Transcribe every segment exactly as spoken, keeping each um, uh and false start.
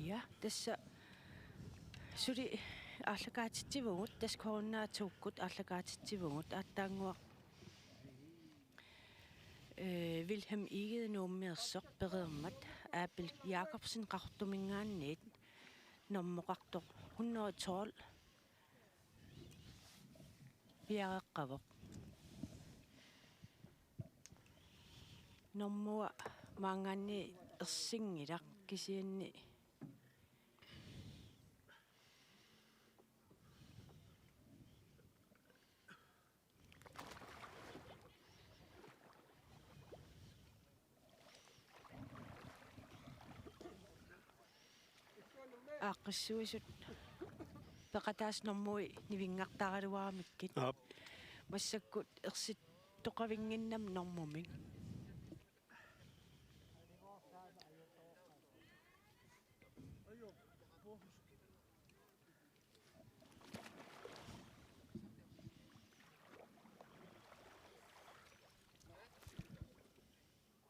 Ja, tassa suli aallakaatitsivugut, tassa Corona to-kkut aallakaatitsivugut, aatsaannguaq, øh, Wilhelm Egede Nuummiorsoq pereermat Abel Jakobsen Qaqortuminngaanniit normoqartoq hundrede tolv piareeqqavoq. Normua maanngaanniit ersinngilaq, kisianni aaqqissuisut peqataasut normui nivinngartaraluaramikkit. Aap. Massakkut ersittoqavinnginnami normumik.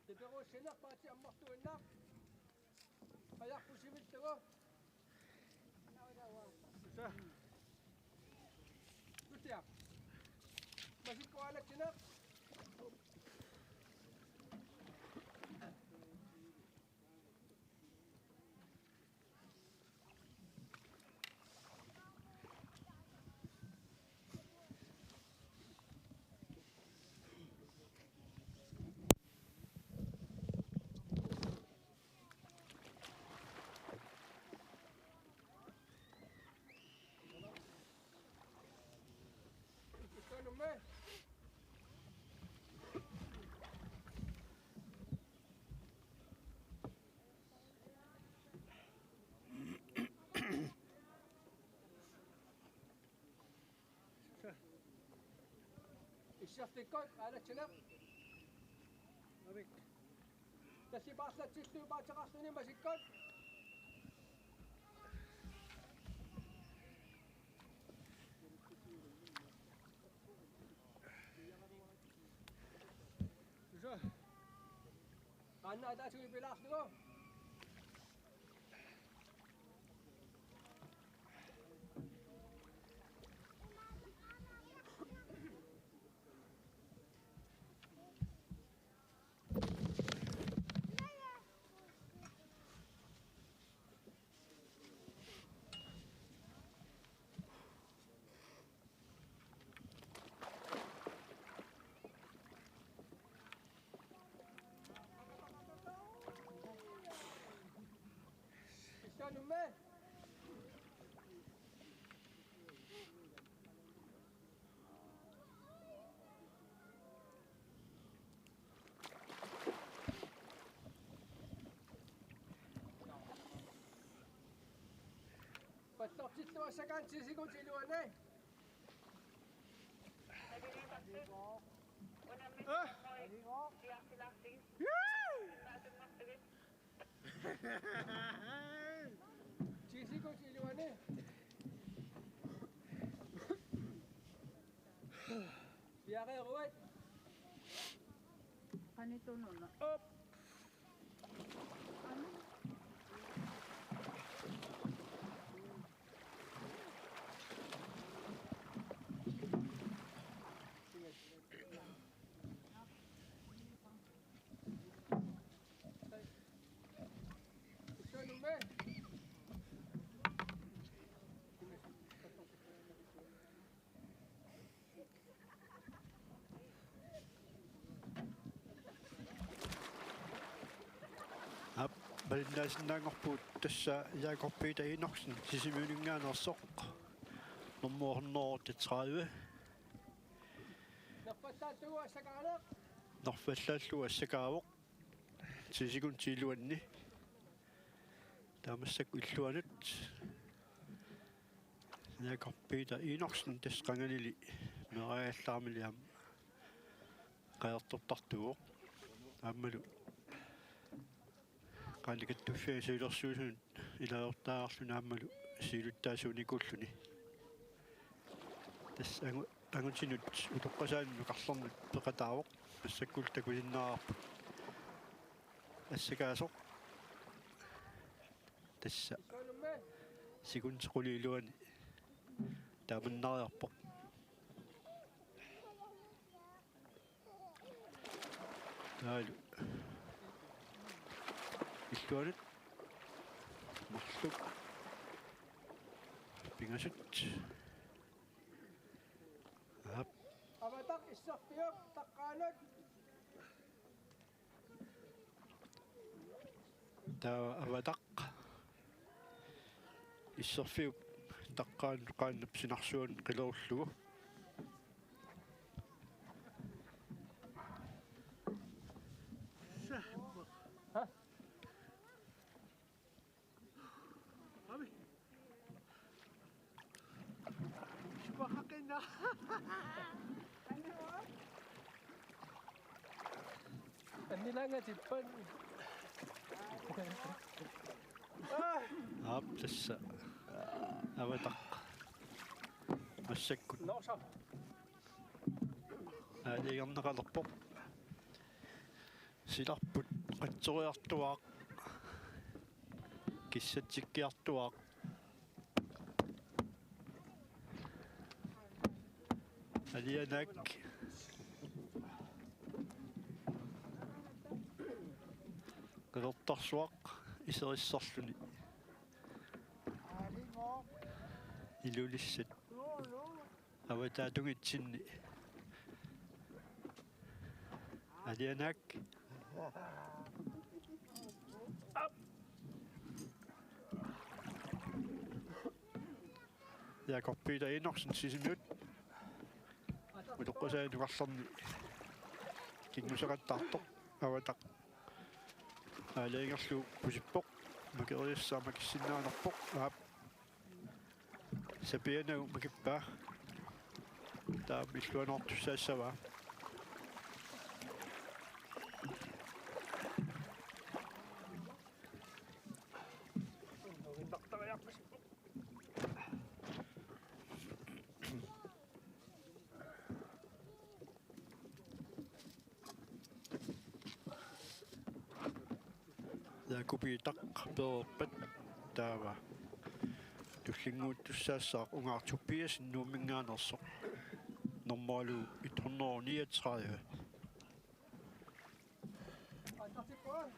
Tiperuussinnaq paatsi ammartuinnaq. Qajarput sivillugu. Sa. Tutia. Masikku aalatsinnaq. Issiartikkut aalatsinnaq. Avik. Tassi paarlatsillugu paateqarluni masikkut. Iso. Qaannat ataatsimut pilaarlugu. Pallortilluassagaanni ti sekundit iluanni. Ah! Ti sekundit iluanni. Piareeruit. Qanitununa. Op. Aap, malinnaasinnaanngorpugut tassa Jakob Peter Enoksen Sisimiuninngaanneersoq. Nummer hundrede otteogtredive. Nerfallaallugu assakaaneq. Nerfallaallugu assakaavoq. Ti sekundit iluanni. Taava massakkut illuanut Jakob Peter Enoksen tassa qanganili meeraagallarmili aamma qajartortartuuvoq. Aammalu Qaalikattuuffiani siulersuisunut ilaasortaarluni aammalu siulittaasuunikuulluni. Tassa angu-, angutinut utoqqasaanut nukarlernut peqataavoq, massakkullu takusinnaavarput. Assakaasoq. Tassa. Sekundit qulit iluanni taamannariarpoq. Taavalu. Illuanut. Marluk. Pingasut. Aap. Avataq isserfiup taqqaanut. Taava Avataq isserfiup taqqaanut qaannap sinarsuanut qilerullugu. Annilaangatippat. Aap, tassa. Avataq. Massakkut. Aalajangerneqalerpoq. Silarput qatsoriartuaaq. Kissatsikkiartuaaq. Alianaak. Qilertarsuaq iserissarluni. Ilulissat. Avataatunngitsinni. Alianaak. Jakob Peter Enoksen Sisimiut. Utoqqusaanukarlarni. Kinguseqattaartoq. Avataq. Aalajangerlugu pusippoq. Makeriassaa makissinnaanerpoq. Aap. Sapianagu makippaa. Taava illuanoortussaassavaa. Jakob Peter peerpat taava tullinnguuttussaassaaq Ungaaq Tobiassen Nuumminngaanneersoq. Normalu et hundrede niogtredive.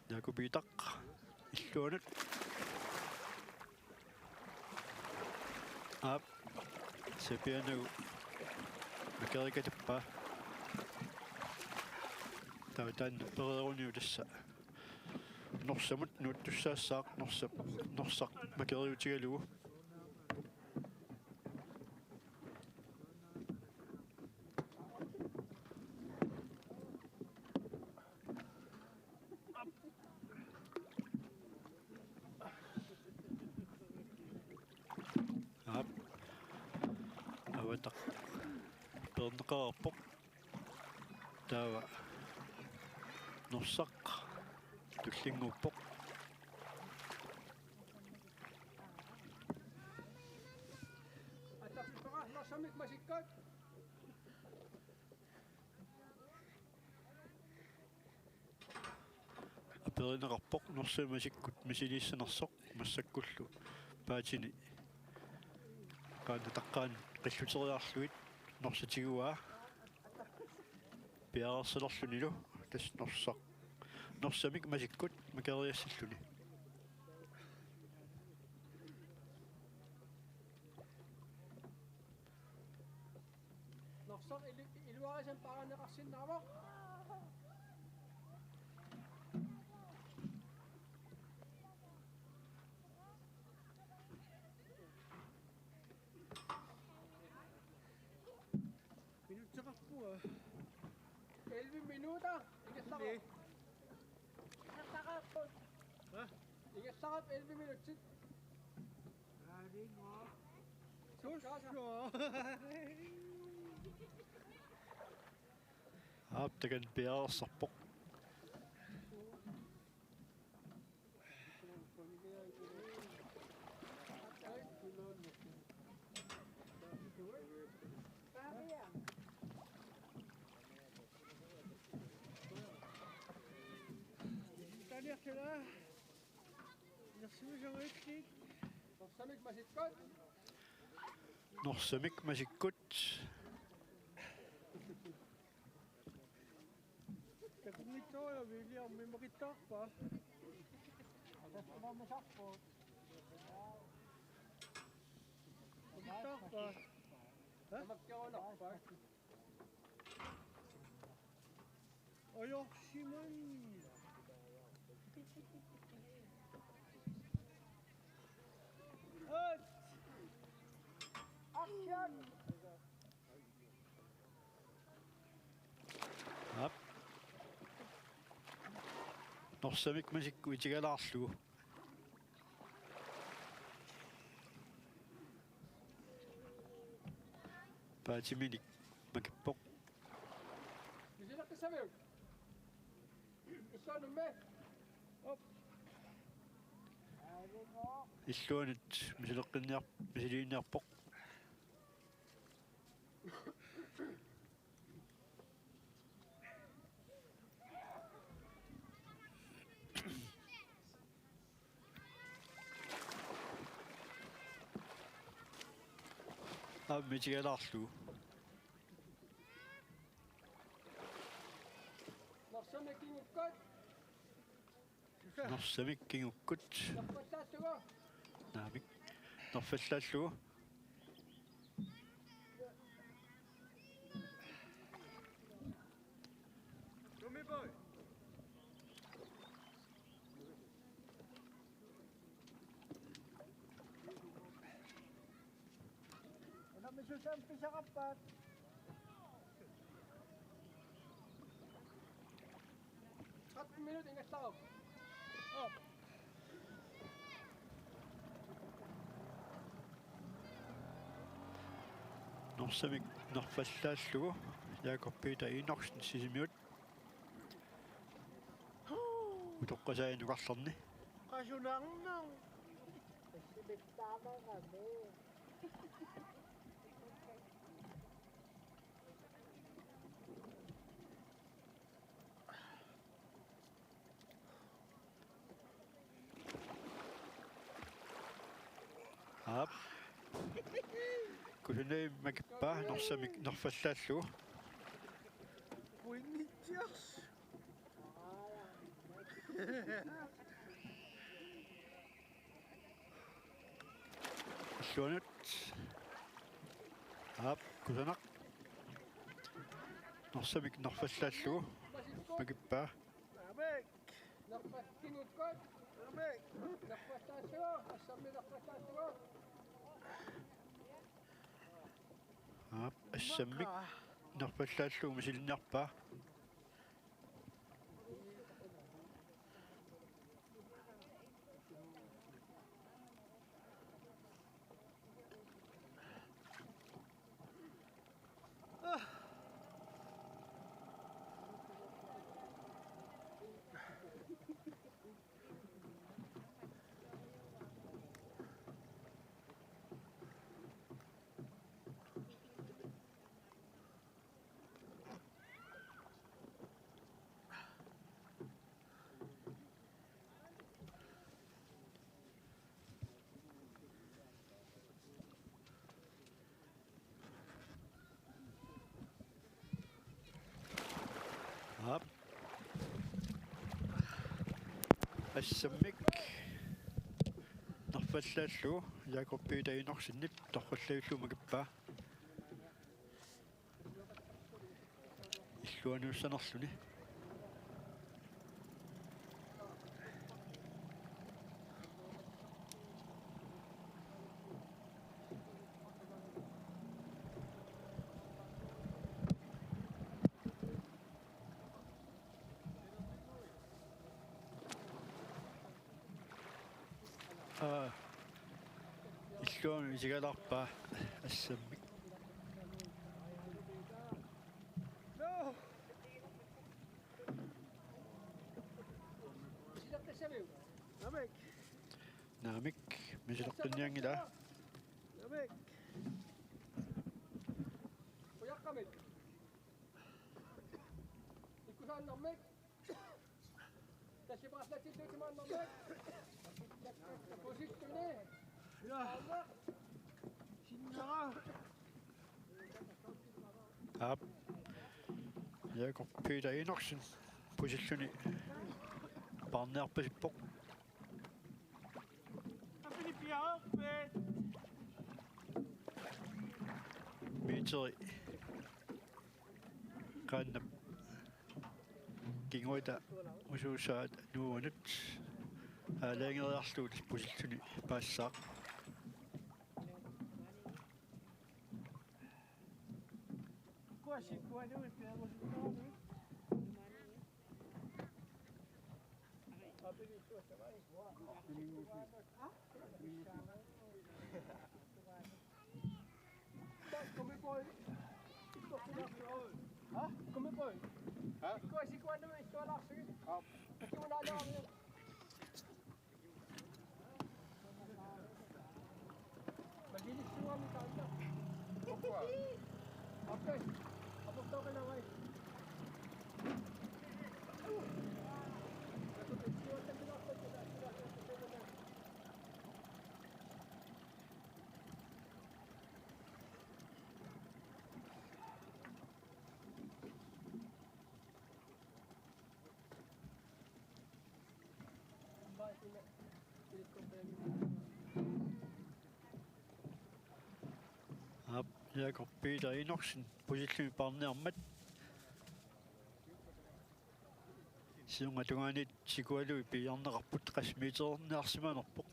Jakob Peter illuanut. Aap. Sapianagu makerikatippaa. Taava taanna pereeruniuk tassa. Norsamut nuuttussaassaaq Norsa-, Norsaq makeriutigalugu. Aap. Avataq. Peerneqareerpoq. Taava. Norsaq. Tullinnguuppoq. Attarsipara, Norsamik masikkut. Aperineqarpoq Norsaq masikkut misiliissanersoq massakkullu paatini. Qaannataqqaani qilluteriarlugit Norsaq tiguaa. Piareersalerlunilu tassa Norsaq. Norsamik masikkut makeriassalluni. Norsaq ilu-, iluarisam paarineqarsinnaavoq. Minutseqarpunga. Elleve minutter. Ingerlaqaaq. Ingerlaqaapput. Hva? Ingerlaqaaq elleve minutsit. Aa, det er ikke nok. Aap, takanna piareersarpoq. Norsamik masikkut. Takunngitsoorujussuarmi makittaarpaa. Makittaarpaa. Ha? Ajorsimani. Action! Aap. Norsamik masikkut itigalaarlugu. Paatiminik makippoq. Misileqqissaviuk? Illuanummi. Op. Illuanut misileqqinniar-, misiliiniarpoq. Aamma itigalaarlugu. Norsamik kingukkut. Norsamik kingukkut. Nerfallaallugu. Naamik. Nerfallaallugu. Gummiboy. Unammisussaamik pisaqarpaat. Tretten minut ingerlaaruk. Op. Norsamik nerfallaallugu Jakob Peter Enoksen Sisimiut. Utoqqasaat nukarlerni. Qasunarnaq. Aap. Kusanaq makippaa, Norsamik nerfallaallugu. Pointitsiarsi. Illuanut. Aap, kusanaq. Norsamik nerfallaallugu. Makippaa. Naamik. Nerfallingukkut. Naamik. Nerfallaallugu. Assammik nerfallaallugu. Aap, assammik nerfallaallugu misiliiniarpaa. Aap. Assammik nerfallaallugu Jakob Peter Enoksenip nerfallaallugu makippaa. Illuanussanerluni. Aa, illuanut isigalaarpaa assammik. Naamik. Naamik, misileqqinnianngilaa. Naamik. Ujaqqamik. Ikkusaannarmik. Tassipaallatilluutimaannarmik. Aap. Jakob Peter Enoksen pusilluni paarniarpasippoq. Meteri qaannap kinguata usuusaat nuuanut aalajangeeriarlugu pusilluni paassaaq. Aap, Jakob Peter Enoksen pusilluni paarniarmat. Siunga tungaaniit sikualui piiarneqarput, qassit meteriniarsimanerpoq.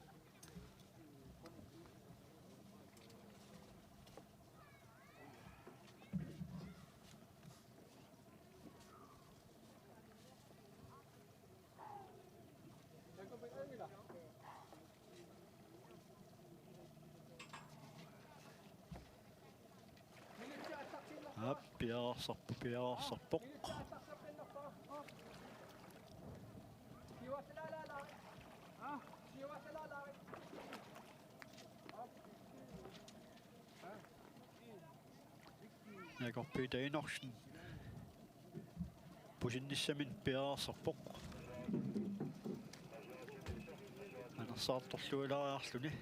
Aap, piareersarpoq, piareersarpoq. Jakob Peter Enoksen pusinnissaminut piareersarpoq. Anersaartorlualaariarluni.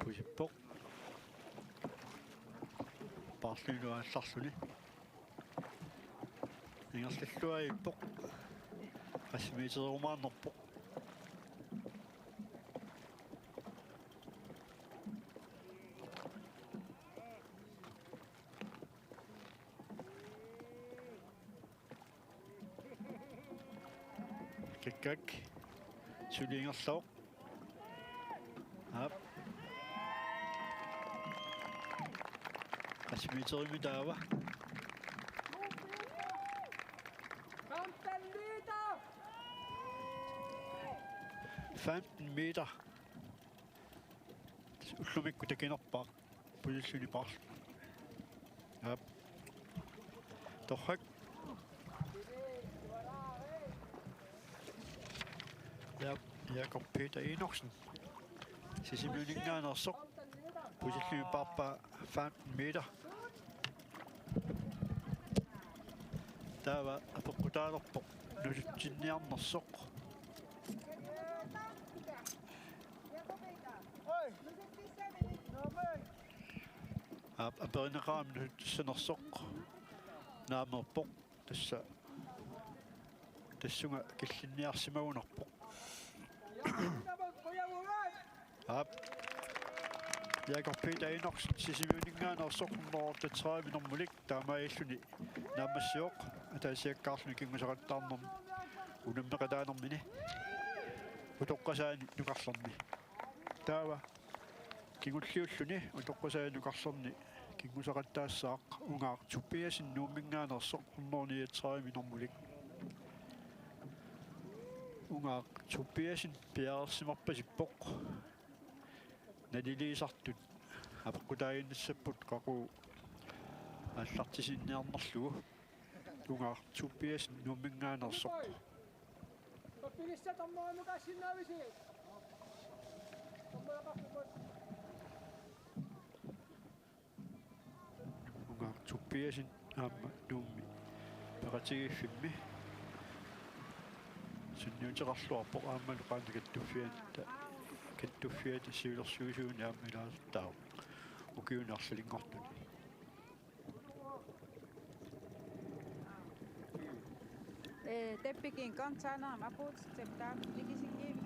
Pusippoq. Paarlunilu aallarluni. Ingerlalluaippoq. Qassit meteriumaarnerpoq. Kakkak. Suli ingerlavoq. Aap. Qassit meterimik taava? Femten meter. Ullumikkut takinerpaaq. Pusilluni paarluni. Aap. Torrak. Ja, Jakob Peter Enoksen. Sisimiuninngaanneersoq. Pusilluni paarpaa femten meter. Taava apeqqutaalerpoq nusutsinniarnersoq. Aap, aperineqarami nusuttissanersoq naameerpoq, tassa tassunga killinniarsimagunarpoq. Aap. Jakob Peter Enoksen Sisimiuninngaanneersoq hundrede otteogtredive normulik taamaalilluni naammassivoq ataasiakkaarluni kinguseqattaarnermi unammeqataanermini utoqqasaani nukarlerni. Taava kingulliulluni utoqqasaani nukarlerni kinguseqattaassaaq Ungaaq Tobiassen Nuumminngaanneersoq hundrede niogtredive normulik. Ungaaq Tobiassen piareersimarpasippoq. Naliliisartut apeqqutaaginnassapput qaqugu aallartisinniarnerlugu. Ungaaq Tobiassen Nuumminngaanneersoq. Minister, dommerimukaasinnaavisi? Dommeraqartumut. Uunga Tobiassen aamma Nuummi peqatigiiffimmi sunniuteqarluarpoq aammalu qanoq kattuffiata, kattuffiata siulersuisuuneq aamma ilaasortaavoq ukiuni arlalinngortuni. Ee, teppikin kontaanera mapuut teptaan tikisikkiim.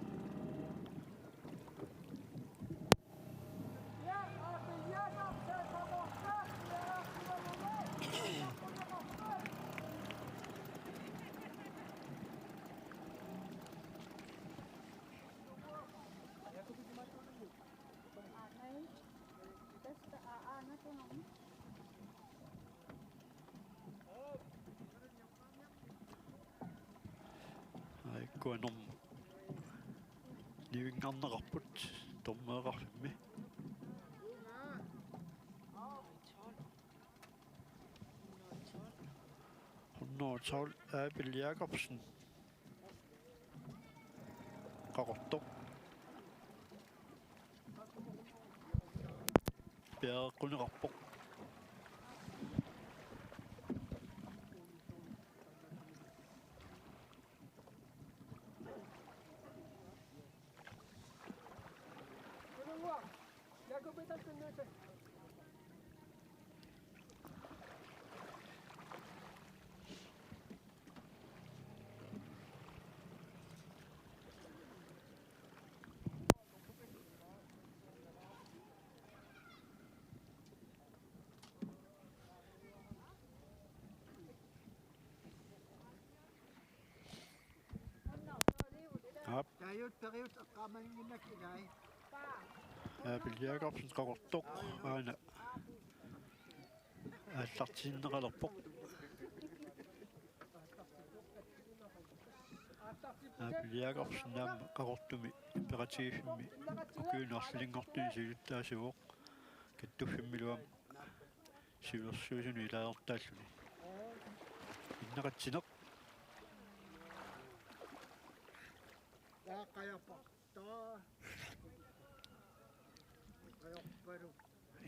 Ai, kuanum nivingarneqarput dommereqarfimmi. Hundrede og tolv, Abel Jakobsen. Qaqortoq. Piareqquneqarpoq. Aap. Taajut periut eqqaamannginnakku ilai. Abel Jakobsen Qaqortoq aana aallartinneqalerpoq. Abel Jakobsen aamma Qaqortumi peqatigiiffimmi ukiuni arlalinngortuni siulittaasuuvoq, kattuffimmilu aamma siulersuisunut ilaasortaalluni. Inneqatsineq.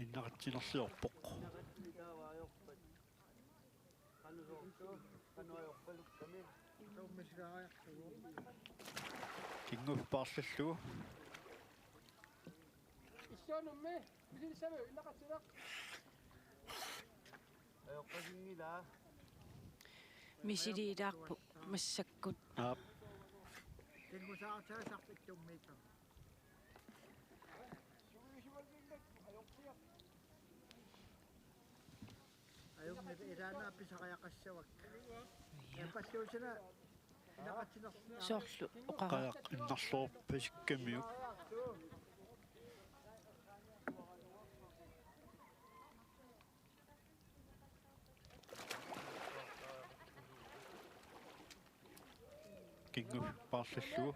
Inneqatsinerliorpoq. Kingusi paarlallugu. Misiliilaarput massakkut. Aap. Ajunngilaq ilaanni pisariaqassavakka. Napalluusina inneqatsinerlunga. Soorlu oqara. Qajaq innarluarpasikkamiuk. Kingusi paarlallugu.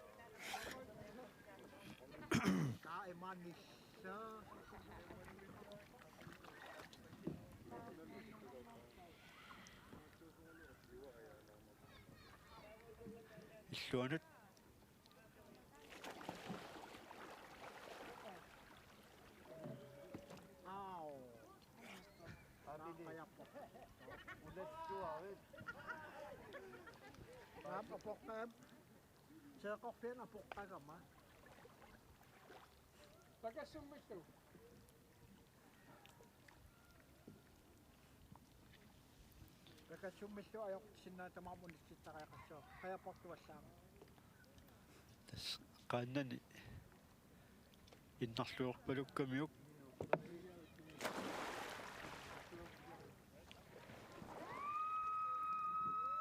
Illuanut. Aap, apoqqaam. Seeqqorpiaq apoqqagama. Pakassummillu. Pakassummillu ajoqutissinnaaneq tamaat unitsittariaqassaaq. Qajarportuallaaq. Tassa qaannani innarluarpalukkamiuk.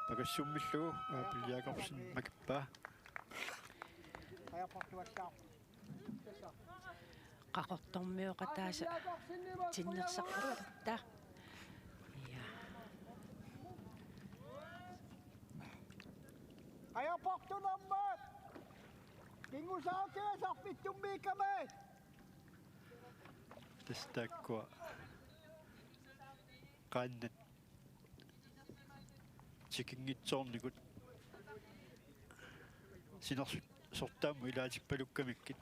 Pakassummillu Abel Jakobsen makippaa. Qajarportuallaaq. Qaqortormioqataasa tinnersaqqatta. Ja. Qajarportunermat! Kingusaatigisarpittummiikkami! Tassa taakkua qaannat tikinngitsoornikut. sinersortaammut ilaatippalukkamikkit.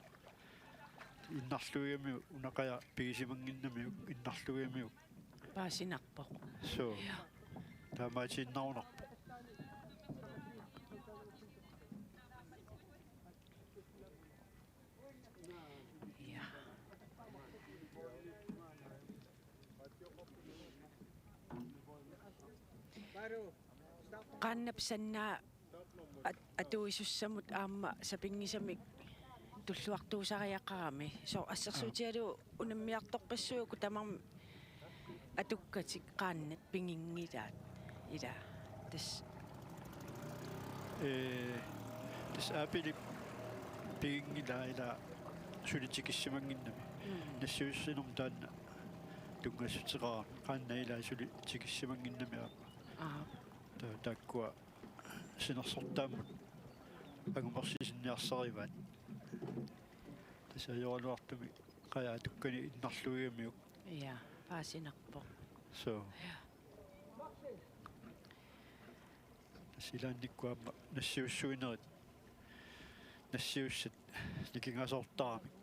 Innarluigamiuk una qaja pigisimannginnamiuk, innarluigamiuk. Paasinarpoq. Suu. Ja. Taamaatiinnarunarpoq. Ja. Qaannap Sannaa at-, atuisussamut aamma sapinngisamik tulluartuusariaqarami. Soorlu assersuutigalugu unammiartorpassuit uku tamarmik atukkatik qaannat piginngilaat. Ila. Tassa. Ee, tassa Aapilip piginngilaa ila suli tikissimannginnami. Mm. Nassiussinermut taanna tunngassuteqarami. Qaannat ila suli tikissimannginnami aamma. Aa. Ta-, taakkua sinersortaammut angumersisinniarsarivaat. Tassa ajoraluartumik qaja atukkani innarluigamiuk. Ja, paasinarpoq. Suu. Ja. Tassa ilaannikkut aamma nassiussuinerit nassiussat nikingasoortaramik.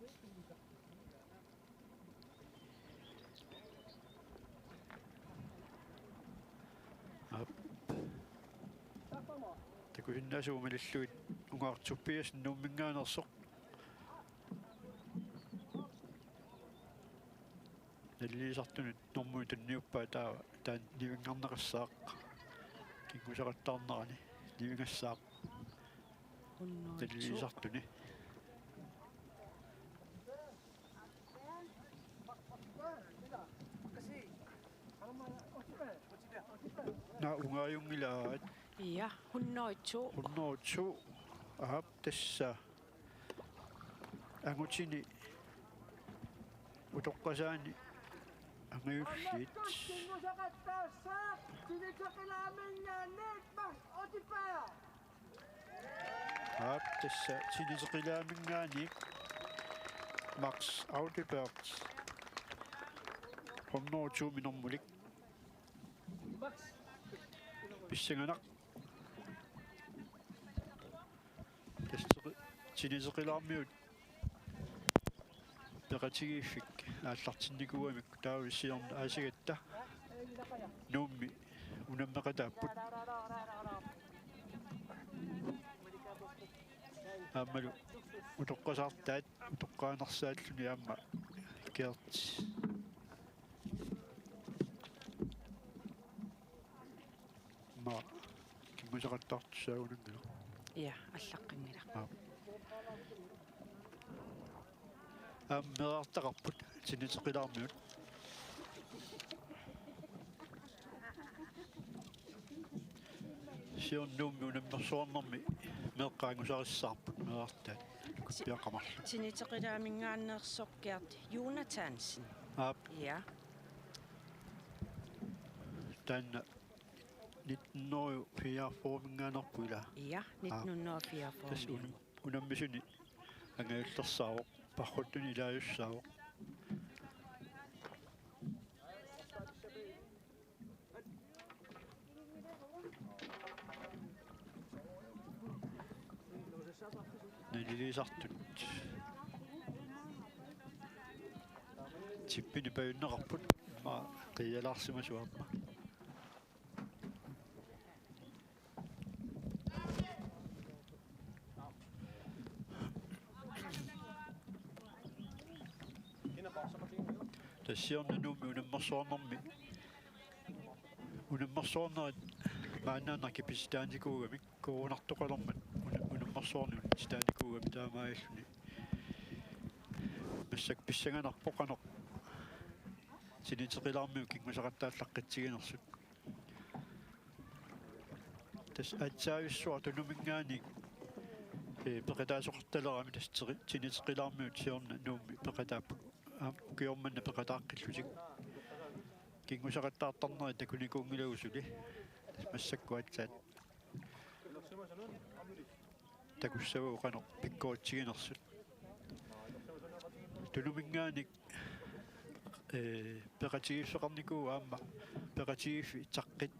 Aap. Takusinnaasoq malillugit ungaartuppias Nuumminngaanneersoq. Naliliisartunit normui tunniuppaa taava taanna nivinngarneqassaaq. Kinngusaqattaarnerani nivingassaaq. Unnuitsu. Naliliisartuni. Naa, ungaajunngilaa. Ja, hundrede og to. Hundrede og to. Aap, tassa. Angutini utoqqasaani angajulliit. Aap, tassa Tiniteqilaaminngaanniit Max Audeberg. Hundrede og to-mi normulik. Pissanganaq. Tassa Tiniteqilaarmiut peqatigiiffik aallartinnikuugamik taava siorna aasigatta Nuummi unammeqataapput. Aammalu utoqqasaartaat utoqqaanersaalluni aamma Gert. Maa, kinngusaqattaartussaagunanngilaq. Ja, allaqqinngilaq. Aap. Aamma meerartaqarput Tiniteqilaarmiut. Siorna Nuummi unammersuarnermi meeqqat angusarissaarput meerartaat. Kuppiaqqamarlu. Tiniteqilaaminngaanneersoq Gert Jonathansen. Aap. Ja. Taanna nitten hundrede og fireogfyrre-minngaanneerpoq, ilaa? Ja, nitten hundrede og fireogfyrre. Tassa un-, unammisuni angajullersaavoq, parruttuni ilaajussaavoq. Naliliisartut. Tippini pajunneqarput. Maa qiialaarsimasoq aamma. Tassa siorna Nuummi unammersuarnermi. Unammersuarnerit maannaannaq kipissutaanikuugamik, coronartoqalermat una-, unammersuarneq unitsitaanikuugami taamaalilluni. Massakkut pissanganarpoq qanoq Tiniteqilaarmiut kinngusaqattaallaqqittiginersut. Tassa aatsaavissuaq Tunuminngaanniit, ee, peqataasoqartalerami tassa teri-, Tiniteqilaarmiut siorna Nuummi peqataapput. Aamma ukioq manna peqataaqqillutik. Kinngusaqattaartarnerit takunikuunngilagut suli. Tassa massakkut aatsaat takussavagut qanoq pikkoritsiginersut. Tunuminngaanniit, ee, peqatigiiffeqarnikuuvoq aamma peqatigiiffik Saqqit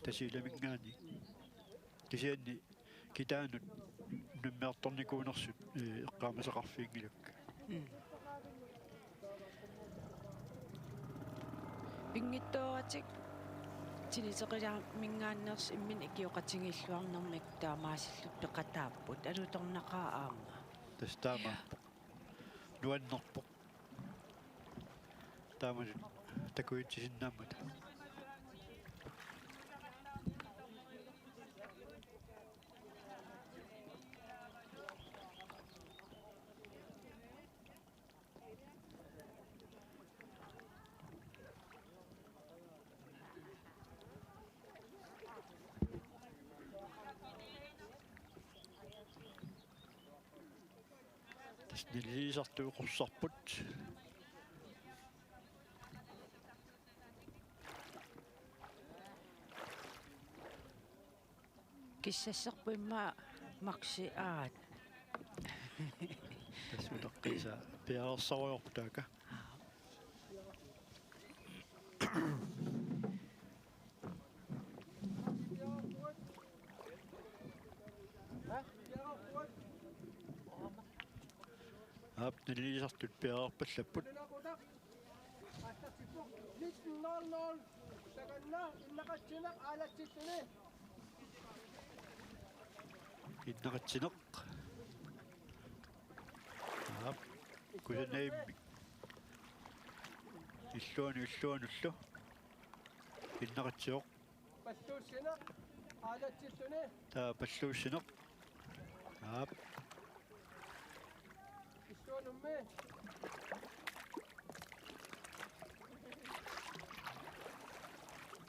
Tasiilaminngaanniit. Kisianni kitaanut unammiartornikuunersut, ee, eqqaamasaqarfiginngilakka. Mm. Pinngitsooratik tiniteqilaaminngaanneersut imminut ikioqatigiilluarnermik taamaasillutik peqataapput, alutornaqaaq aamma. Tassa taamaappoq. Nuannerpoq. Taamatut takujutsisinnaammata. Tassa nalilisartut eqorsarput. Kissasserput immaqa Maxi aat. Tassa utaqqiisaa piareersarujoorput taakku. Aap, nalilisartut piareerpallapput. Nitten nul nul. Takanna, innaqatsineq aalatsilluni. Innaqatsineq. Aap. Kusanarmi. Illuanut, illuanullu. Innaqatsivoq. Palluussineq. Aalatsilluni. Taava palluussineq. Aap. Illuanummi.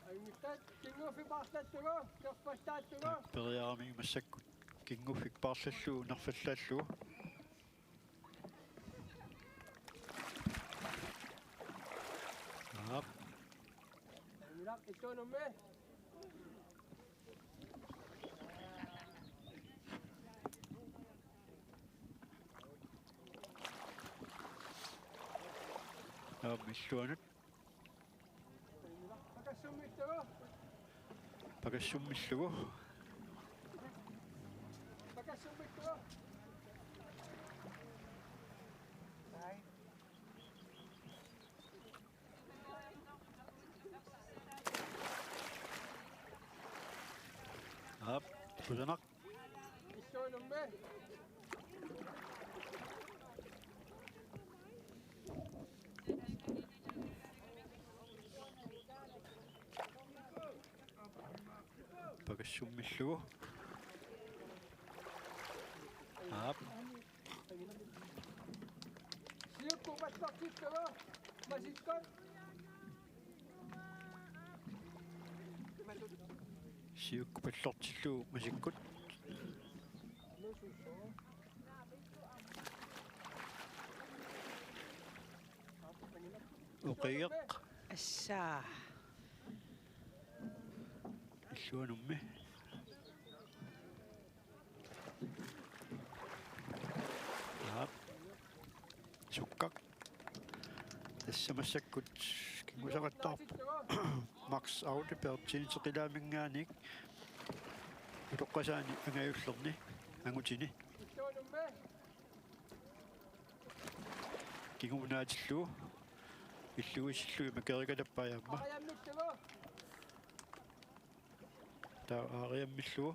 Ajunngitsoq, kinguffik paarlattugu, nerpallaattugu. Taava periarami massakkut. Kinguffik paarlallugu, nerpallaallugu. Aap. Ilaq, illuanummi. Aap, illuanut. Pakassummillugu. Pakassummillugu. Pakassummillugu. Aap, kusanaq. Illuanummi. Pakassummillugu. Aap. Siukkut pallortillugu masikkut. Siukkut pallortillugu masikkut. Oqigeq. Assaa. Illuanummi. Aap. Sukkaq. Tassa massakkut kingusaqattaarpoq. Max Aude peertiiniteqilaaminngaanniit utoqqasaani angajullerni angutini. Kingumut naatillugu. Illugisillugu imakerikatappai aamma. Taava aariammillugu.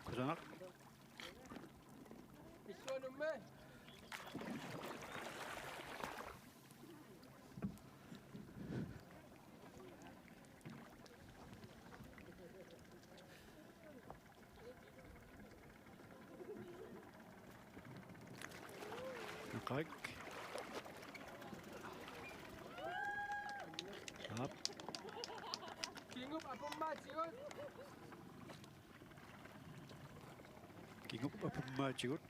Kusanaq. Illuanummi. Naqaaq. Aap. Kingup apummaatigut. Kingup apummaatigut.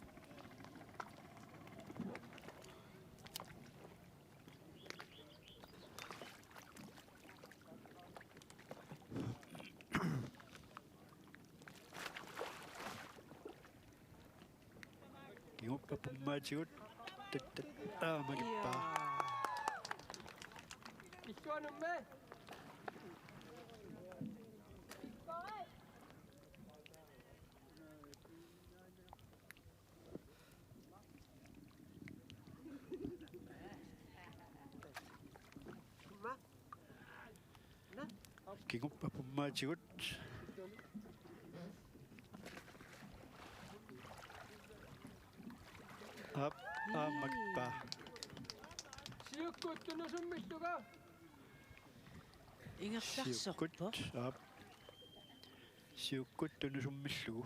Papummaatigut. Tat, tat. Aa, makippaa. Illuanummi. Kinguppa pummaatigut. Aap, aamma makippaa. Siukkut tunusummillugu. Ingerlaarsorpoq. Siukkut, aap. Siukkut tunusummillugu.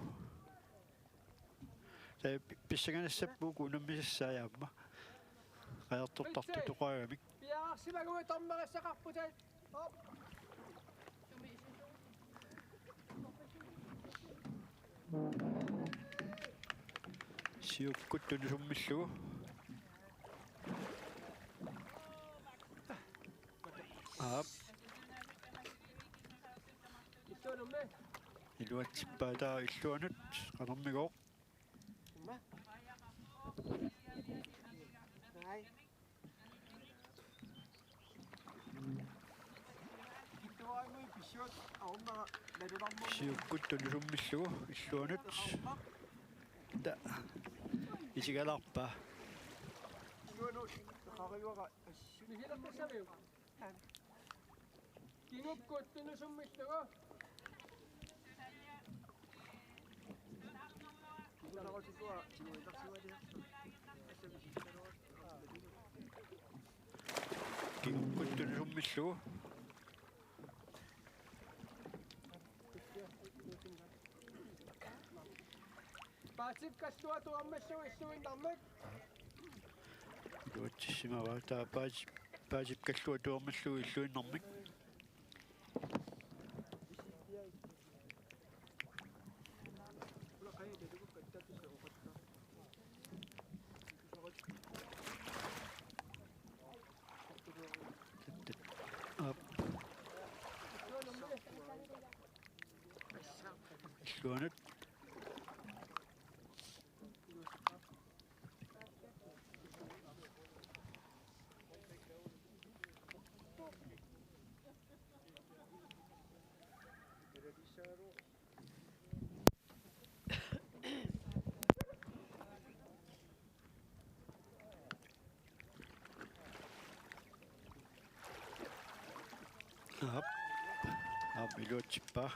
Tassa pi-, pissanganassapput uku unammisassaat aamma. Qajartortartut toqagamik. Piaarsimaguit dommerissaqarputit. Op. Siukkut tunusummillugu. Aap. Illuanummi. Iluatsippaa taava illuanut qanermigooq. Imma. Nej. Kittuarimui pissuat aornera nalunaarnermut. Siukkut tunusummillugu illuanut. Aornaq. Ta. Isigalaarpaa. Illuanut eqarivara assut. Mihilertussamiuk. Kingukkut tunusummillugu. Kingukkut tunusummillugu. Paatip kalluatuarmallugu illuinnarmik. Iluatsissimavaa taava Paatip, Paatip kalluatuarmallugu illuinnarmik. Aap. Illuanut. Aap. Aap, iluatsippaa.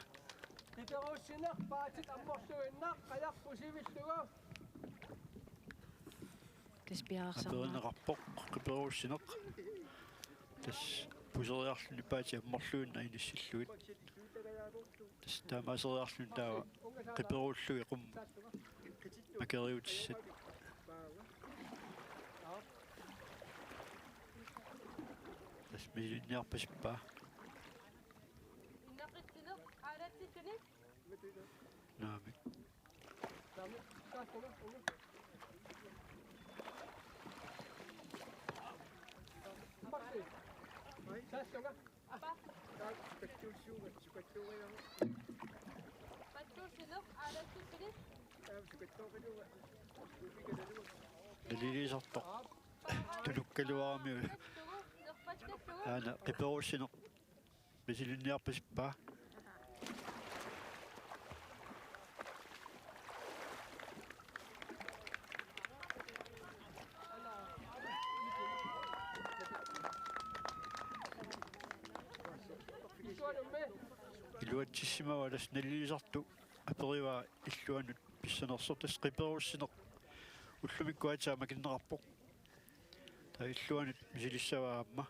Qiperuussineq Paatit ammorluinnaq, qajarput sivillugu. Tassa piareersarneq. Aperineqarpoq, qiperuussineq. Tassa puseriarluni Paatip ammorluinnaq inissillugit. Tassa taamaaseriarluni taava qiperuullugit qummut makeriutissat. Tassa misilinniarpasippaa. Innaqitsineq aalatsilluni. Naamik. Nalilisartoq. Tunukkaluarami. Aana qiperuussineq. Misilinniarpasippaa. Iluatsissimavaa tassa nalilisartoq aperivaa illuanut pissanersoq, tassa qiperuussineq ullumikkut aatsaat makinneqarpoq. Taava illuanut misilissavaa aamma.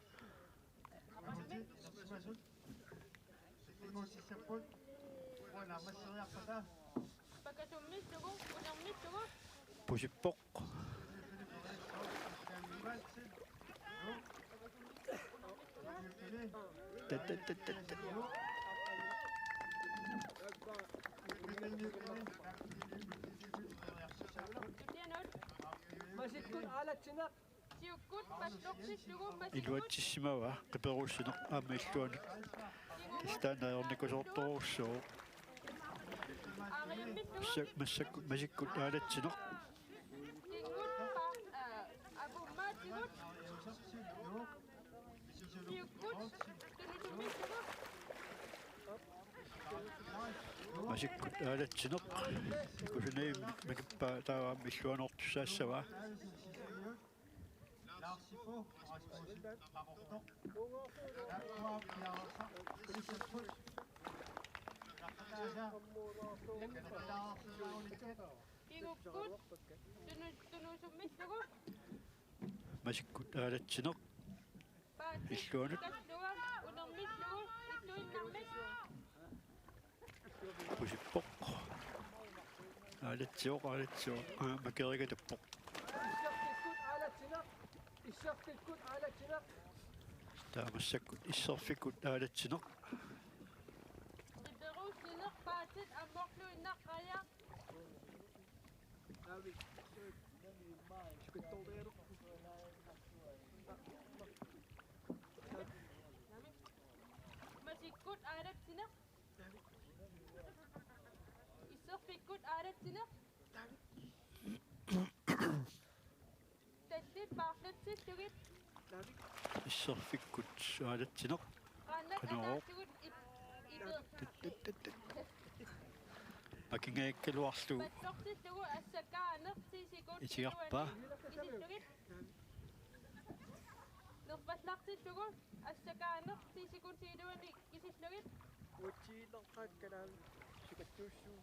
Pusippoq. Tat, tat, tat, tat, tat. Masikkut aalatsineq. Siukkut pastorsillugu masikkut. Iluatsissimavaa qiperuussineq aamma illuanut. Istaannaajornikusoortorujussuuvoq. Aariammillugu. Massa-, massakkut masikkut aalatsineq. Kingut Masikkut aalatsineq. Kusanagit makippaa taava aamma illuanoorussaassavaa. Kigukkut tunu-, tunusummillugu. Masikkut aalatsineq. Illuanut. Kallua, unermillugu, illuinnarmik. Pusippoq. Aalatsivoq, aalatsivoq. Aa, makerikatappoq. Isserfikkut aalatsineq. Isserfikkut aalatsineq. Taava massakkut isserfikkut aalatsineq. Iperuussineq paatit ammorluinnaq qaja. Masikkut aalatsineq. Isserfikkut aalatsineq. Tallit paarlatsillugit. Isserfikkut aalatsineq. Qaannat Qanoq? Ataatsivut ip-, ipeq. Makingajakkaluarlugu. Pallortillugu assakaaneq ti sekundit. Itigarpaa. Iluani kisillugit. Nerfallartillugu assakaaneq ti sekundit iluani kisillugit. Uatsiilerpaat kalaal sikattuussuu.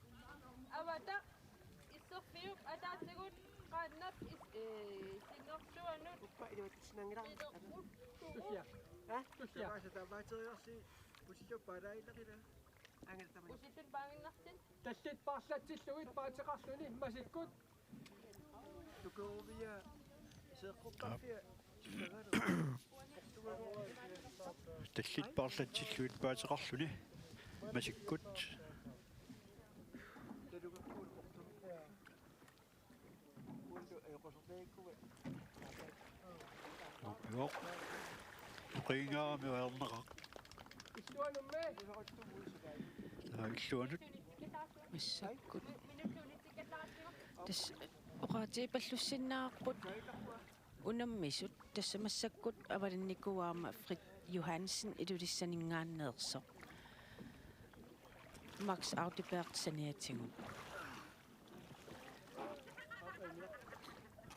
Avataq isserfiup ataatsigut qaannap is-, ee, sinnersuanut. Uppa iluatsinnanngilaq. Pilerput. Tusia. Ha? Tusia. Tamaasa tamaateriarsi pusiorpaalaarlaqila. Angela tamani. Pusitun paanginnartin. Tallit paarlatsillugit paateqarluni masikkut. Tukuuvia seeqqortarfia. Tallit paarlatsillugit paateqarluni masikkut. Joo. Oqiingaarami ajornaqaaq. Illuanut. Aa, illuanut. Massakkut. Tassa oqaatigipallassinnaavarput unammisut, tassa massakkut avalinnikuuara aamma Fritz Johansen Ilulissaninngaanneersoq. Max Audibert saniatigut.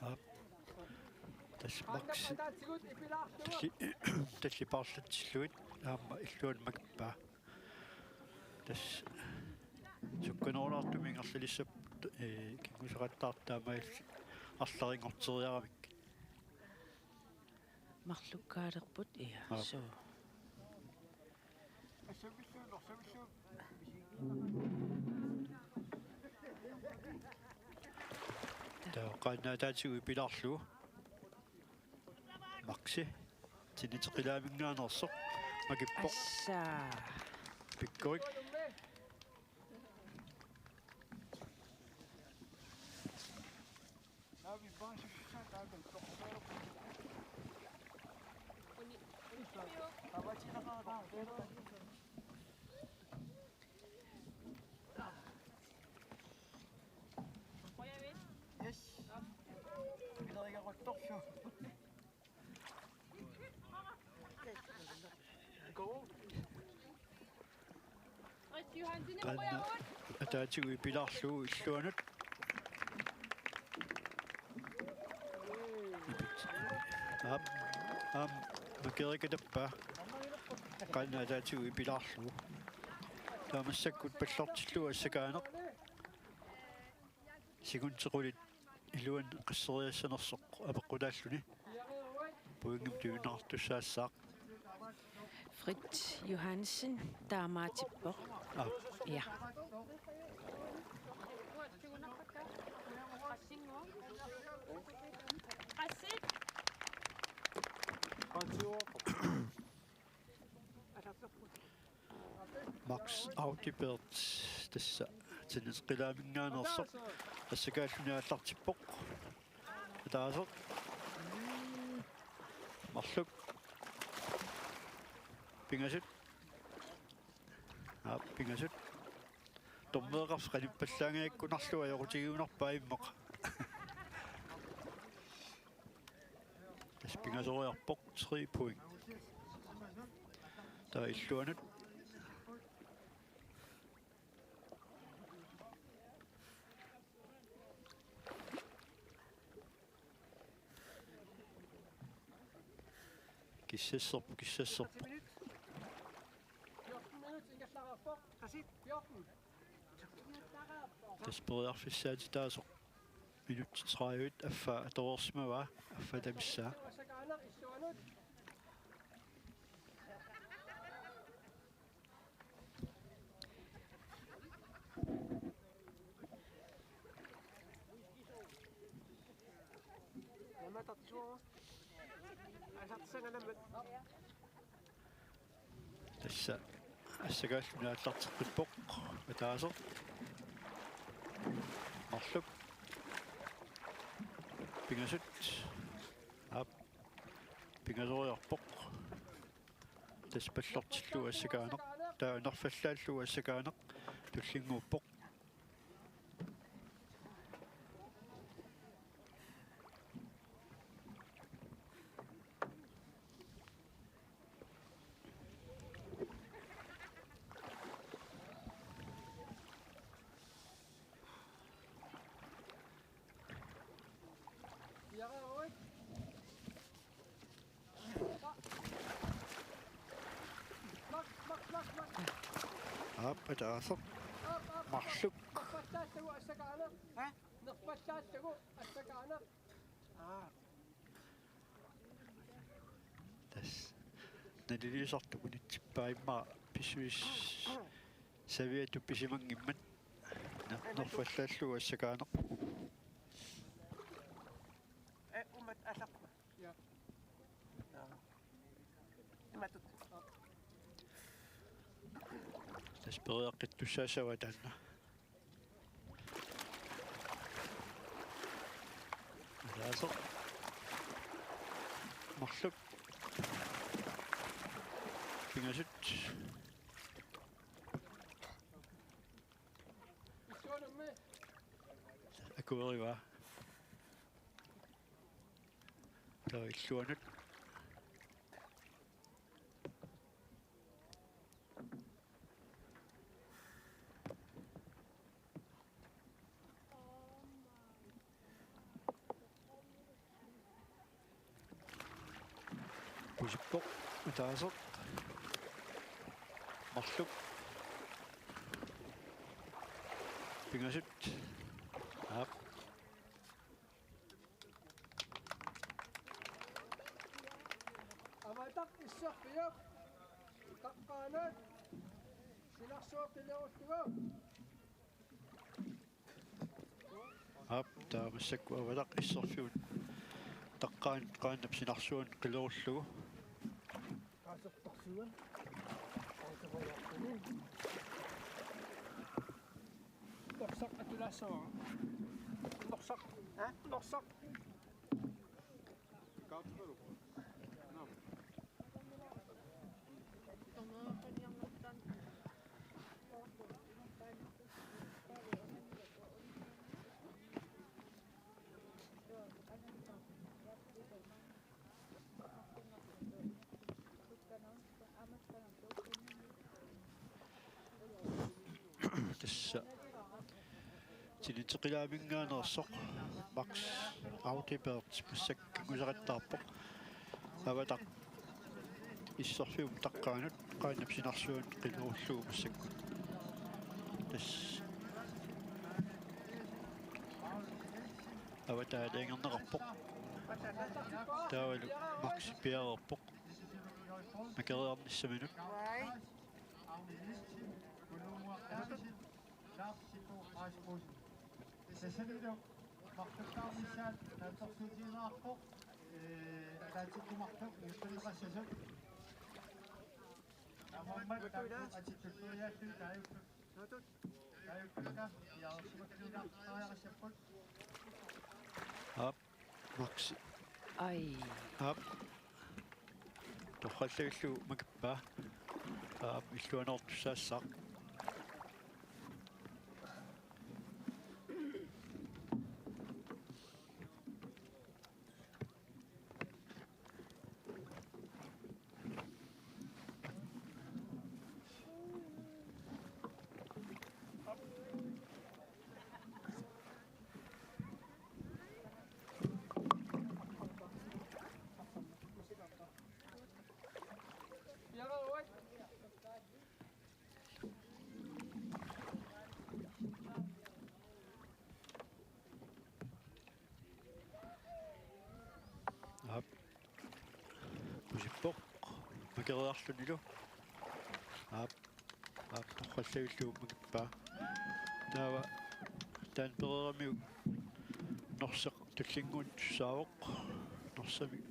Aap. Tassa Max. Talli-, tallit paarlatsillugit aamma illuanut makippaa. Tassa sukkanerulaartumik ingerlalissapput, ee, kinguseqattaartut taamaalillutik arlalinngorteriaramik. Marlukkaalerput, ja, aap. Suu. Taava qaannat ataatsigut ipilaarlugu. Maxi. Tiniteqilaaminngaanneersoq. Makippoq. Assa. Pikkorik. Yes. Ileriaruttorlu. Go. Qaannat ataatsigut ipilaarlugu illuanut. Aap, aamma makerikatappaa. Qaannat ataatsigut ipilaarlugu. Taava massakkut pallortillugu assakaaneq. Sekundit qulit iluanni qasseriassanersoq apeqqutaalluni. Pointimik tunineqartussaassaaq. Fritz Johansen taamaatippoq. Aap. Ja. Max Audibert tassa tiniteqilaaminngaanneersoq assakaalluni aallartippoq. Ataaseq. Marluk. Pingasut. Aap, pingasut. Dommereqarfik qanippallaangajakkunarlugu ajoqutigigunarpaa immaqa. Tassa pingasoriarpoq, tre point. Taava illuanut. Kissasserpoq, kissasserpoq. Fjorten minut, ingerlareerpoq. Qassit? Fjorten. Tassa periarfissaatitaasoq. Minutsit tredive affaa atoreersimavaa, affaata missaa. Tassa assakaalluni aallarteqqippoq, ataaseq. Marluk. Pingasut. Aap. Pingasoriarpoq. Tassa pallortillugu assakaaneq. Taava nerfallaallugu assakaaneq. Tullinnguuppoq. Aap, ataaseq. Marluk. Nerfallaallugu assakaaneq. Ha? Nerfallaallugu assakaaneq. Aa. Tassa. Naliliusartut unitsippaa immaqa pissuis saviatut pisimanngimmat. Na-, nerfallaallugu assakaaneq. Eh, umat alaq. Ja. Nå. Imatut. Tassa periaqqittussaassavaa taanna. Ataaseq. Marluk. Pingasut. Akuerivaa. Taava illuanut. Pusippoq, ataaseq. Marluk. Pingasut. Aap. Avataq isserfiup taqqaanut sinarsuaq qilerullugu. Aap, taava massakkut avataq isserfiup taqqaanut qaannap sinarsuanut qilerullugu. Norsaq atulaassavara. Norsaq. Ha? Norsaq. Tassa tiniteqilaavinngaanneersoq Max Audibert massakkut kinguseqattaarpoq. Avataq isserfiup taqqaanut qaannap sinarsuanut qilerullugu massakkut. Tassa avataa aalajangerneqarpoq. Taavalu Maxi piareerpoq makeriarnissaminut. Tassanilu marlukkaarnissaat naatsorsuutigineqarpoq, ee, ataatsimoortoq ingerlanneqassasut. Taamaammat taakku atitulluiaallugit taajukka. Taajukka piareersimaffimmiinnartariaqassapput. Aap, Maxi. Ai. Aap. Torrallagillugu makippaa. Aap, illuanukartussaassaaq. Keriarlunilu. Aap. Aap, torrallavillugu makippaa. Taava taanna pereeramiuk Norsaq tullinnguuttussaavoq. Norsamik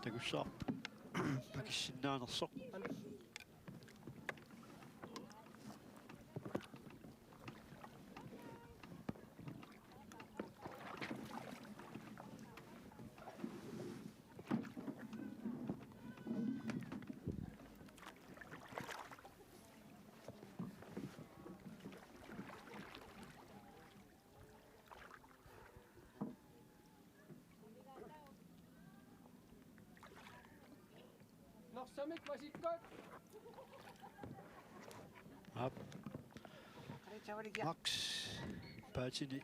takussavarput makissinnaanersoq. Norsamik masikkut. Aap. Max paatini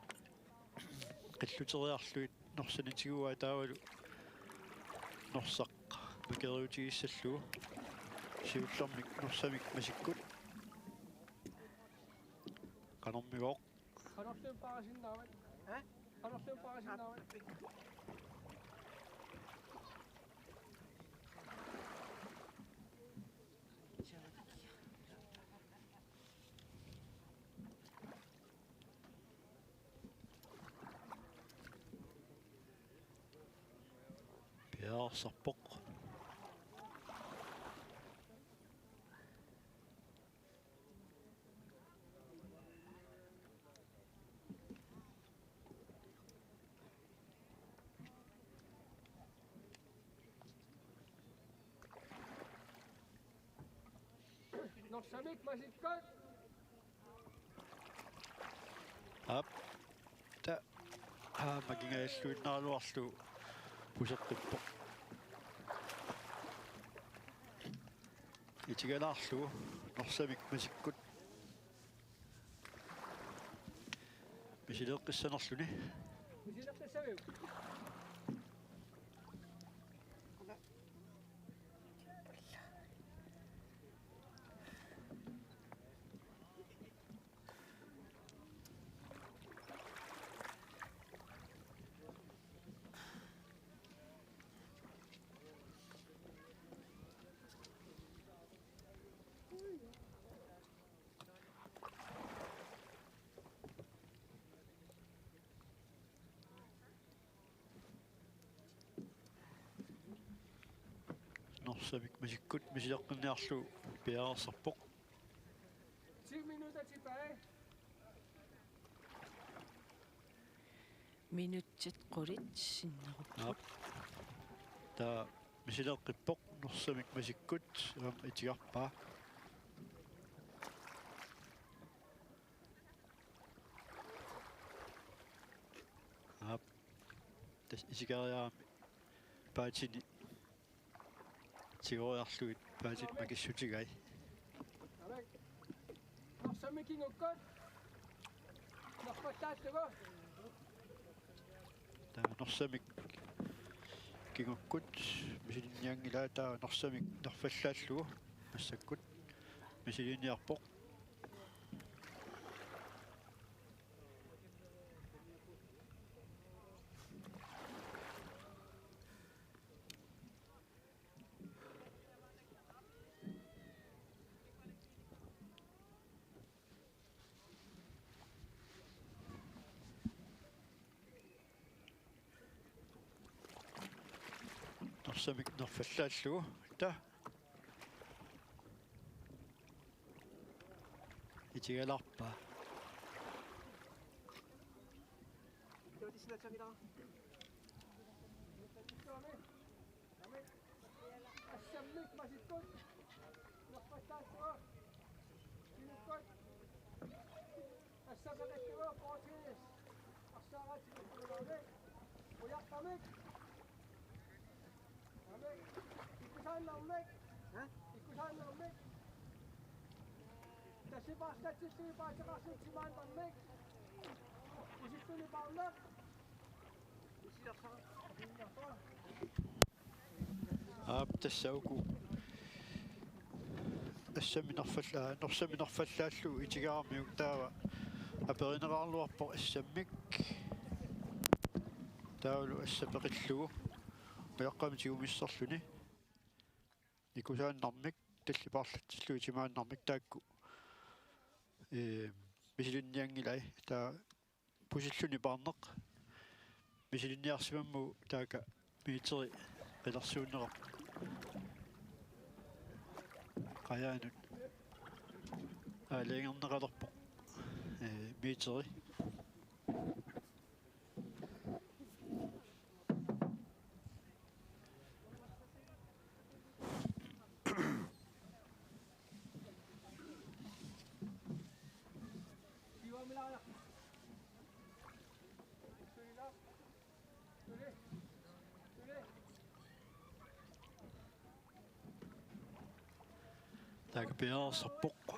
qilluteriarlugit Norsanitigua taavalu Norsaq makeriutigissallugu. Siullermik Norsamik masikkut. Qanormigooq. Qanorluunniit paarisinnaavat? Ha? Qanorluunniit paarisinnaavat? Piareersarpoq. Norsamik masikkut. Aap. Ta-, aa, makingajalluinnaraluarlugu puseqqippoq. Itigalaarlugu Norsamik masikkut. Misileeqqissanerluni. Misileeqqissaviuk? Norsamik masikkut misileqqinniarlugu piareersarpoq. Ti minutter tilbage. Minutsit qulit sinnerupput. Aap. Taava misileqqippoq Norsamik masikkut, aamma itigarpaa. Aap. Tassa isigariarami paatini tigoriarlugit paatit makissutigai. Norsamik kingukkut. Nerfallaallugu. Taava Norsamik kingukkut misilinnianngilaa, taava Norsamik nerfallaallugu massakkut misiliniarpoq. Norsamik nerfallaallugu. Ta. Itigalaarpaa. Assammik masikkut. Nerfallaallugu. Kinukkut. Assammik masikkut. Fortis. Assammik masikkut. Ujartamik. Amik. Ikkusaannarmik. Ha? Ikkusaannarmik. Tassipaartatsillugu paateqarsimaannarmik. Usittuni paarnaq. Aap, tassa uku. Assammik nerfalla-, Norsamik nerfallaallugu itigaramiuk taava aperineqaraluarpoq Assammik. Taavalu Assap peqillugu. Ujaqqamik tigumissarluni. nikusaannarmik tallipaarlatsillugit timaannarmik taakku, ee, misilinnianngilai, taava pusilluni paarneq misilinniarsimammagu taakku meteri qilersuunneqarput. Qajaanut aalajangerneqalerpoq, ee, meteri. Taakku piareersarpoq.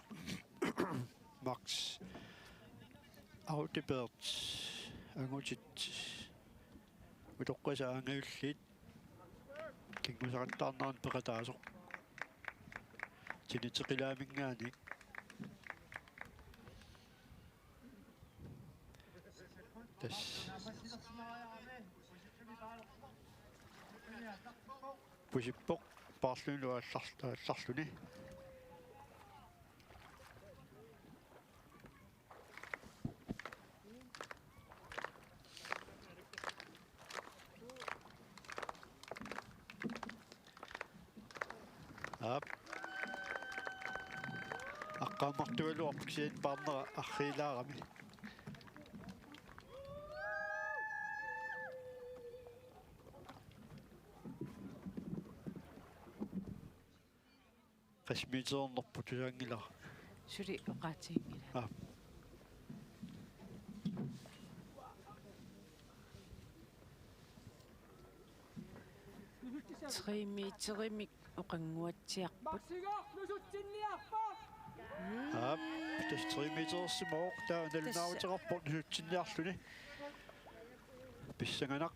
Max Audibert angutit utoqqasaat angajulliit kinguseqattaarneranut peqataasoq. Tiniteqilaaminngaanniit. Tassa pusippoq paarlunilu aallar-, aallarluni. Aap. Aqqaammartugaluarpoq kisianni paarnera arriilaarami. Qassit meterinerput tusaanngilara. Suli oqaatiginngilara. Aa. Tre meterimik oqannguatsiarput. Aap, tassa tre metersimavoq, taava nalunaaruteqarpoq nusutsinniarluni. Pissanganaq.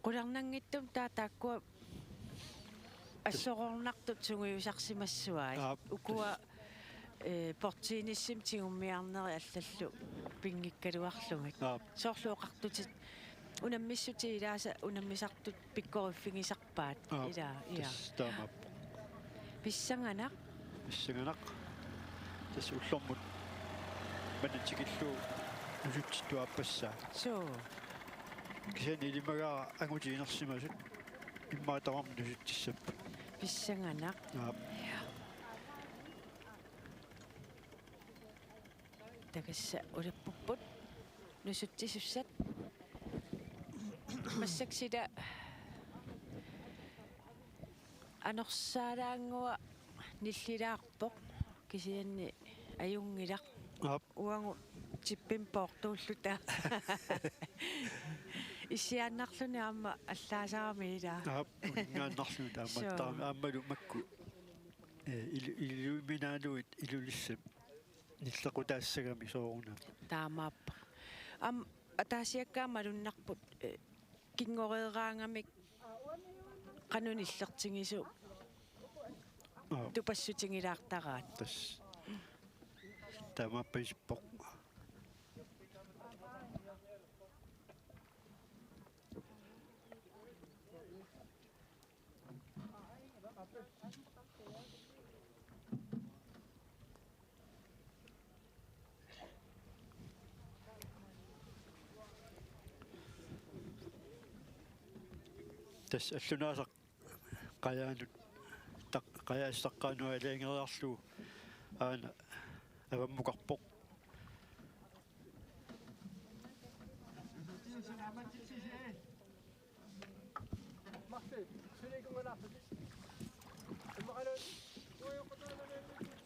Qularnanngitsumik taava taakkua assoroornartut sungiusarsimassuai. Aap. Ukua, eh, bordtennisimi tigummiarneri allallu pinngikkaluarlugit. Aap. Soorlu oqartutit unammissutit ilaasa unammisartut pikkoriffigisarpaat. Aap, ilaa, ia. Tassa taamaappoq. Pissanganaq. Pissanganaq. Tassa ullormut manna tikillugu nusutsittuaappassaa. Suu. Kisianni ilimagaara angutit inersimasut immaqa tamarmik nusutsissapput. Pissanganaq. Aap. Ia. Tassa ulappupput nusutsisussat. Massakkut sila anorsaalaannguaq nillilaarpoq kisianni ajunngilaq. Aap. Uagut tippimik poortuulluta. Issiaannarluni aamma allaasarami ilaa. Aap, uninngaannarluni taama. Suu. Taama aammalu makku. Eh, ilu-, iluminaaluit Ilulissat nillequtaassagami soorunami. Taamaappoq. Aamma ataasiakkaat malunnarput, eh, kingoreeraangamik qanoq nillertigisoq. Aap. Tupassutigilaartaraat. Tassa. Taamaappoq isippoq. Tassa allunaasaq qajaanut taq-, qajaasut taqqaannut aalajangeriarlugu aana avammukarpoq.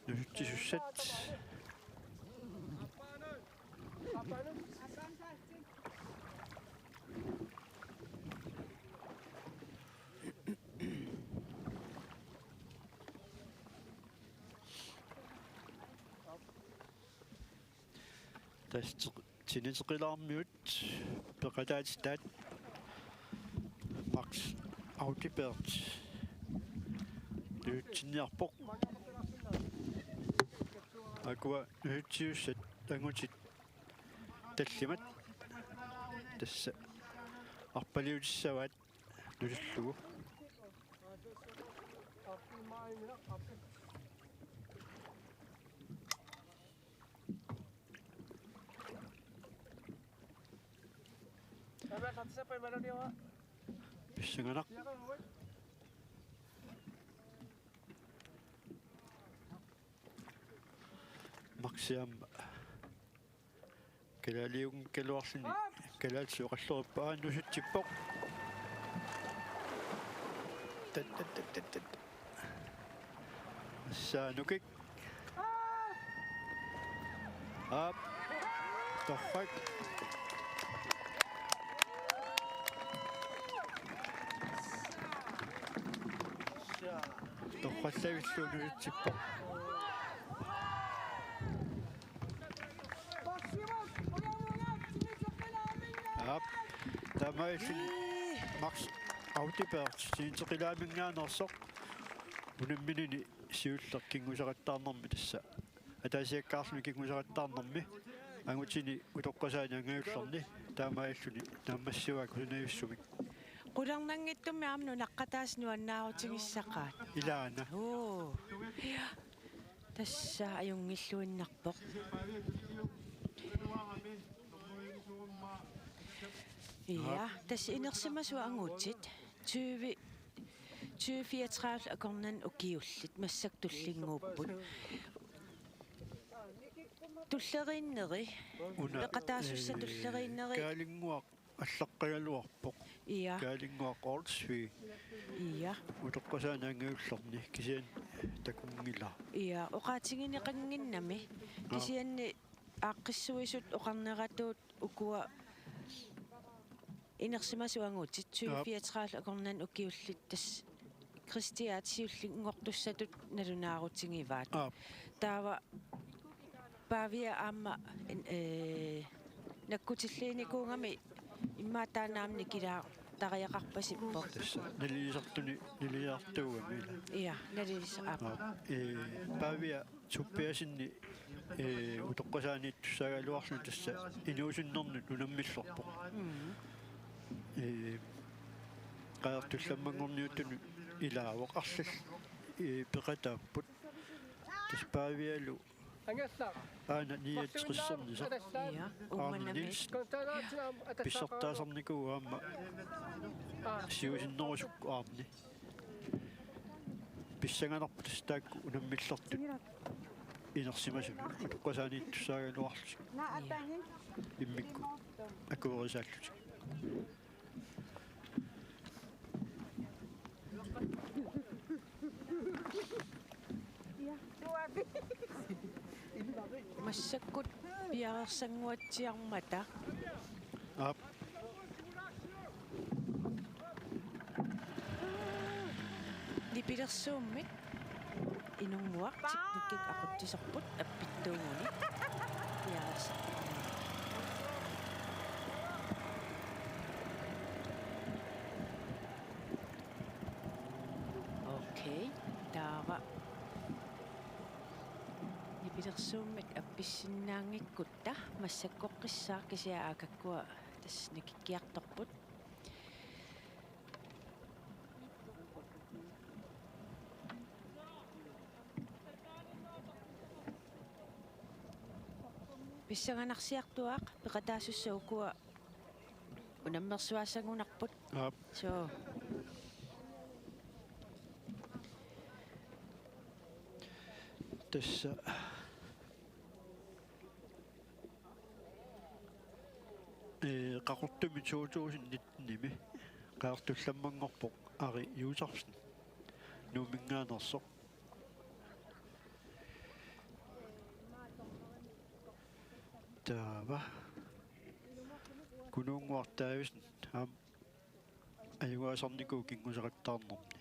Nusutsisussat. Tassa tiniteqilaarmiut peqataatitaat Max Audibert nusutsinniarpoq. Ukua nusutsisussat angutit tallimat. tassa arpaliutissavaat nusillugu. Pissanganaq. Maksiam. Kalaaliunngikkaluarluni kalaallisut oqallerippoq, aa, nusutsippoq. Tat, tat, tat, tat, tat. Massaanukik. Aap. Torrak. Torrallavillugu nusutsippoq. Aap. Taamaalilluni Max Audiberg sinitseqqilaaminngaanneersoq unamminani siulleq kinngusaqattaarnermi tassa. Ataasiakkaarluni kinngusaqattaarnermi angutini utoqqasaani angajullerni taamaalilluni naammassivaat kusanavissumik. Qularnanngitsumik aamma nunaqqataasut nuannaarutigissaqaat. Ilaana. Oo. Tassa ajunngilluinnarpoq. Ja, tassa inersimasut angutit tyve, tyve fireogtredive akornanni ukiullit massakkut tullinnguupput. Tulleriinneri, una, peqataasussat, ee, tulleriinneri. Kaalinnguaq allaqqagaluarpoq. Ja. Kaalinnguaq Olsvig. Ja. Utoqqasaani angajullerni kisianni takunngilaq. Ja, oqaatigineqannginnami. Aa. Kisianni aaqqissuisut oqarneratut ukua inersimasut angutit, aap, tyve fireogtredive akornanni ukiullit tassa Kristiaat siullinngortussatut nalunaarutigivaat. Aap. Taava Paavia aamma, ee, nakkutilliinikuugami immaqa taanna aamma nikilaartariaqarpasippoq. Tassa nalilisartuni, nalilisartuugami ila. Ja, nalilisaq aap. Aap, ee, Paavia Tobiassenip, ee, utoqqasaaniittussaagaluarluni tassa inuusunnernut unammillerpoq. Mm. Ee, Qajartullammanngorniuttunut ilaavoq, arlallit, ee, peqataapput. Tassa Paavialu aana niogtressernisaq. Ja, Arne Uummannami. Nielsen. Pissartaasarnikuuvoq aamma siusinnerusukkut Arne. Pissanganarpoq tassa taakku unammillertut inersimasunut utoqqasaaniittussaagaluarlutik. Ja. Immikkut akuerisaallutik. Massakkut piareersannguatsiarmata. Aap. Nipilersuummik Inunnguaq teknikkip aqutsisorput appittuuguni. Piareersarput. Okay, taava. Nipilersuummik appissinnaanngikkutta massakkoqqissaaq, kisianni aakakkua tassa nikikkiartorput. Pissanganarsiartuaaq, peqataasussat ukua unammersuaassagunarput. Aap. Suu. Tassa. Ee, Qaqortumi to tusind nitten-imi Qajartullammanngorpoq Ari Josefsen Nuumminngaanneersoq. Taava Kunuunnguaq Davidsen aamma ajugaasarnikuuvoq kinngusaqattaarnermi.